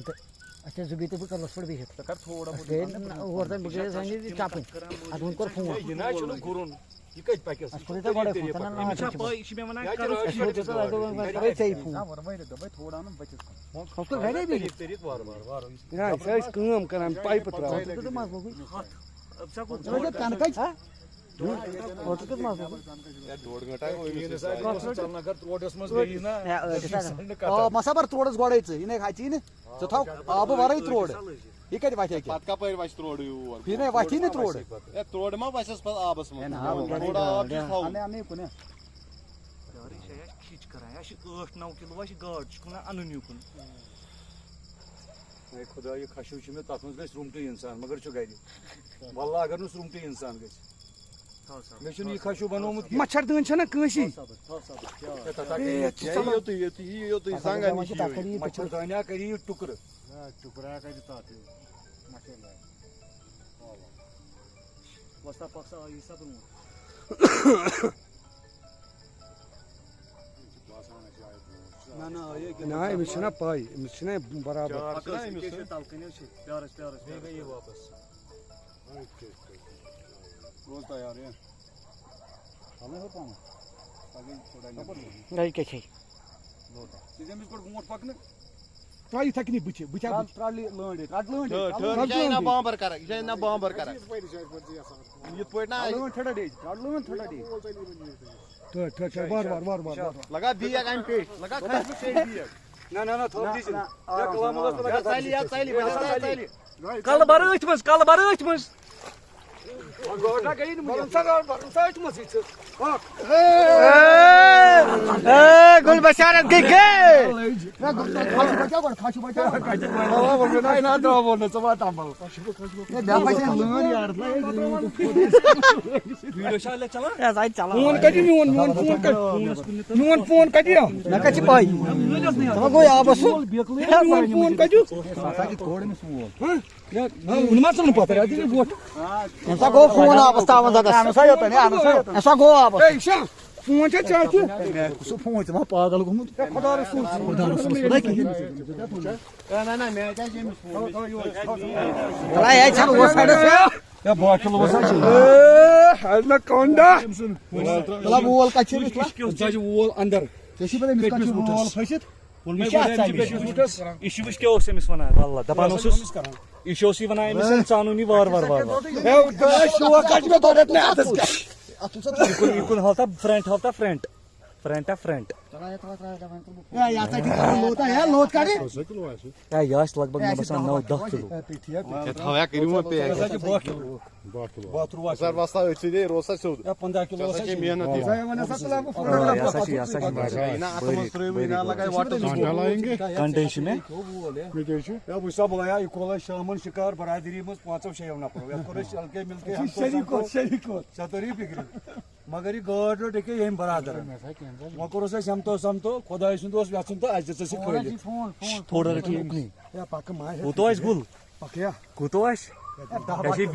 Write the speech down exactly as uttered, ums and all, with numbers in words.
تہٕ اَسہِ ٲسۍ زٕ گٔے تہٕ بہٕ کٔدلَس پٮ۪ٹھ بِہِتھ۔ ژٕ کَر تھوڑا بہت اَسہِ گٔے یہِ نہ، اور تام بہٕ گٔیَس وۄنۍ یہِ چَپٕنۍ۔ اَتھ ووٚن کوٚر فون۔ یہِ نہ حظ چھُنہٕ گُرُن۔ یہِ کَتہِ پَکٮ۪س؟ اَسہِ کوٚر یہِ ژےٚ گۄڈَے فون، ژٕ نہ، نہ، أمِس چھا ژٕ پَے، یہِ چھِ مےٚ وَنان، یا کَرُن تہِ اَسہِ کوٚر ژےٚ گۄڈَے، گۄڈَے ژےٚ فون۔ نہ، وۄنۍ ؤنِو، دوٚپمَے تھوڑا اَنُن بٔچِتھ کُن۔ کھوٚت تہٕ گَرے بِہِتھ۔ ژٔلِتھ، ژٔلِتھ وارٕ وارٕ، وارٕ وارٕ۔ نہ، أسۍ ٲسۍ کٲم کَران، پایپہٕ ترٛاوان۔ ژٕ تہٕ مَس لوٚگُے۔ ہَتھ۔ ژٕ چھَکھ کَنہٕ کَچ؟ ہا؟ اوترٕ کیُتھ مَس لوٚگُے؟ ہے، ڈوڈ گٲنٛٹہٕ آے وۄنۍ أمِس سۭتۍ۔ ژٕ ژَل نہ کَر ترٛوڈَس منٛز بیٚیہِ نہ۔ ہے، ٲدِس ہَن۔ آ، مَسا بَر ترٛوڈَس گۄڈَے ژٕ، یہِ نَے ہَچی نہٕ۔ ژٕ تھاو آبہٕ وَرٲے ترٛوڈٕ۔ یہِ کَتہِ وَتھِ اَکہِ؟ پَتہٕ کَپٲرۍ وَسہِ ترٛوڈٕ یور؟ یہِ نَے وَتھِ نہٕ ترٛوڈٕ۔ ہے، ترٛوڈٕ ما وَسٮ۪س پَتہٕ آبَس منٛز؟ ہے، نہ، وۄنۍ تھوڑا آب چھُ تھاوُن۔ اَنے، اَنے کُنہِ۔ پیارٕے چھےٚ اَسہِ کھِچ کَران، اَسہِ چھِ ٲٹھ نَو کِلوٗ، اَسہِ چھِ گاڈ، چھِ کٕنان اَنُن یُکُن۔ ہے خۄدا، یہِ خَشُو چھُ مےٚ، تَتھ منٛز گژھِ رُمٹٕے اِنسان، مگر چھُ گَرِ۔ وَللہ، اگر نہٕ سُہ رُمٹٕے اِنسان گژھِ۔ تھاو صبر، مےٚ چھُنہٕ یہِ خَشُو بَنومُت کینٛہہ۔ مَچھَر دٲنۍ چھَنہ کٲنٛسی؟ تھاو صبر، تھاو صبر، پیار۔ ہے، تَتھ ہا ہے، کَرِ یَتھ چھِ یہِ ژَلان۔ یوٚتُے، یوٚتُے، یہِ یوٚتُے، تَتھ ہا زنٛگَن کَرِ نِش یہِ یِیو یہِ۔ مَچھَر دٲنۍ ہا کَرِ یہِ ٹُکرٕ۔ آ، ٹُکرٕ ہا کَرِ تَتھ یہِ مَچھَر دٲنۍ۔ وۄستا پَکھ سا، یہِ سا برٛونٛٹھ۔ نہ، نہ، یہِ کیٛاہ نہ، أمِس چھَنہ پَے، أمِس چھَنہ برابر۔ چار چھِنہ أمِس؟ یہِ کیٛاہ چھِ تَلہٕ کَنہِ حظ چھِ؟ پیارَس، پیارَس، بیٚیہِ پیارَس۔ گٔے یہِ واپَس۔ روز تیار، یہِ۔ ہَلو، ہیوٚر پَہَم۔ پَکھ گٔے تھوڑا نیٚبَر۔ گٔے کیٛاہ چھے؟ لوٹا۔ ژٕ دِ أمِس گۄڈٕ برونٛٹھ پَکنہٕ۔ ترٛاو یِتھَے کٔنی بٕتھِ، بٕتھِ ہا ترٛاو، بٕتھِ۔ ترٛاو لٲنٛڈ یہِ، رَٹ لٲنٛڈ یہِ۔ ٹھٔہر، ٹھٔہر، یہِ چھےٚ نہ بامبر کران، یہِ چھےٚ نہ بامبر کران۔ یِتھ پٲٹھۍ نہ۔ ترٛاو لٲنٛڈ ٹھٔہرا ڈیٚج، ترٛاو لٲنٛڈ ٹھٔہرا ڈیٚج۔ ٹھٔہر، ٹھٔہر، ٹھٔہر، وار، وار، وار، وار، وار۔ لگا بیگ اَمہِ پیٚٹھۍ، لگا کھسہِ پیٚٹھۍ بیگ۔ نہ، نہ، نہ، تھوٚپ دی ژٕ۔ نہ، کلہٕ مۄلَس منٛز یا لگا ژَلہِ، یا ژَلہِ، یا ژَلہِ۔ کلہٕ بَرٕ أتھۍ منٛز، کلہٕ بَرٕ أتھۍ منٛز۔ گوٹا گٔیی نہٕ وُنہِ۔ بَرُن سا، بَرُن سا أتھۍ منٛزٕے ژٕ۔ اے، اے، گُل بشارت گٔے گٔے۔ ویٖڈیو چھا لے چلان؟ ہے، ژٕ آے چلان۔ فون کَتہِ میون، میون فون کَتہِ؟ میون فون کَتہِ؟ مےٚ کَتہِ چھِ پَے؟ ژٕ ما گوٚو آبَس سُہ؟ میون فون کَتہِ؟ ہہ؟ ہے، وُنہِ ما ژٕ نہٕ پَتہٕ، اَتھ دِژ مےٚ ووٹ۔ أمۍ سا گوٚو فون آبَس تاوَن زَدَس۔ اَہَن سا یوٚتَن، اَہَن سا یوٚتَن۔ أمۍ سا گوٚو آبَس۔ ہے، یہِ چھا فون چھا چاچہِ؟ ہے، سُہ فون، ژٕ ما پاگل گوٚمُت؟ ہے، خۄدا رسول۔ خۄدا رسول چھُنہ کِہیٖنۍ۔ نہ، نہ، نہ، مےٚ کیٛازِ ییٚمِس فون؟ تَلہ، ہے، چھَنہٕ اوس سایڈَس۔ ہے، باٹل اوس اَتہِ۔ اے، ہے نہ کونڈا۔ تَلہ، وول کَتہِ چھُ أمِس؟ ژٕ چھِ وول اَندَر۔ ژےٚ چھِ پَتہ أمِس کَتھ چھُ وول پھٔسِتھ؟ ووٚنمَے یہِ چھِ گۄڈٕ اَتھ أمۍ چھِ سایڈَس۔ بیٚکِس وُٹھَس، یہِ چھُ وٕچھ کیٛاہ اوس أمِس وَنان، وَللہ، دَپان اوسُس، یہِ چھُ اوس یہِ وَنان أمِس، أمۍ ژانُن یہِ وارٕ وارٕ، وارٕ وارٕ۔ ہے، تۄہہِ شوق کَتہِ مےٚ تۄہہِ رَٹنہٕ اَتھَس کیٛاہ؟ یہِ کُن، یہِ کُن ہاوتا فرٛنٛٹ، ہاوتا فرٛنٛٹ، فرٛنٛٹ ہا فرٛنٛٹ۔ ہے، یہِ ہسا چھِ لوت، ہے، لوت کَڑِ۔ ہے، یہِ آسہِ لگ بگ مےٚ باسان نَو دَہ کِلوٗ۔ ہے، تھاو، ہے، کٔرِو وۄنۍ پیک۔ ہسا چھِ باہ کِلوٗ۔ باہ کِلوٗ۔ باہ تِلوٗ۔ سر، وۄستہٕ أتھۍ سۭتۍ، ہے، روز سا سیوٚد۔ ہے، پنٛداہ کِلوٗ ژےٚ ہسا ہسا چھے چھِ۔ محنت یہِ۔ ژےٚ وَنہِ ہسا ژٕ لاگہٕ بہٕ آ، فُٹبال۔ یہِ ہسا چھِ، یہِ ہسا چھِ یہِ نہ اَتھ منٛز ترٛٲیِو، یہِ نہ لگایہِ وَٹَس منٛز۔ کانٹے چھُ مےٚ۔ مےٚ کیٛاہ چھُ؟ ہے، وٕچھ سا بہٕ وَیا، یہِ کھول اَسہِ شامَن شِکار برادٔری منٛز پانٛژو شیٚیو نفرو۔ یَتھ کوٚر اَسہِ ہلکے ملکے ہمسایہِ شریٖک اوس، شریٖک اوس۔ ژےٚ توٚری فِکرِ؟ مگر یہِ گٲڈ رٔٹ أکیٛاہ ییٚمۍ برادرَن۔ وۄنۍ کوٚرُس اَسہِ ہٮ۪متو سَمتو، خۄداے سُنٛد اوس یَژھُن تہٕ اَسہِ دِژ اَسہِ یہِ کھٲلِتھ۔ تھوڑا رٔٹِو اُکنُے۔ ہے، پَکہٕ ما ہے۔ کوٗتاہ آسہِ گُل؟ پَکھ یا۔ کوٗتاہ آسہِ؟ ہے، دَہ یہِ چھِ باہ۔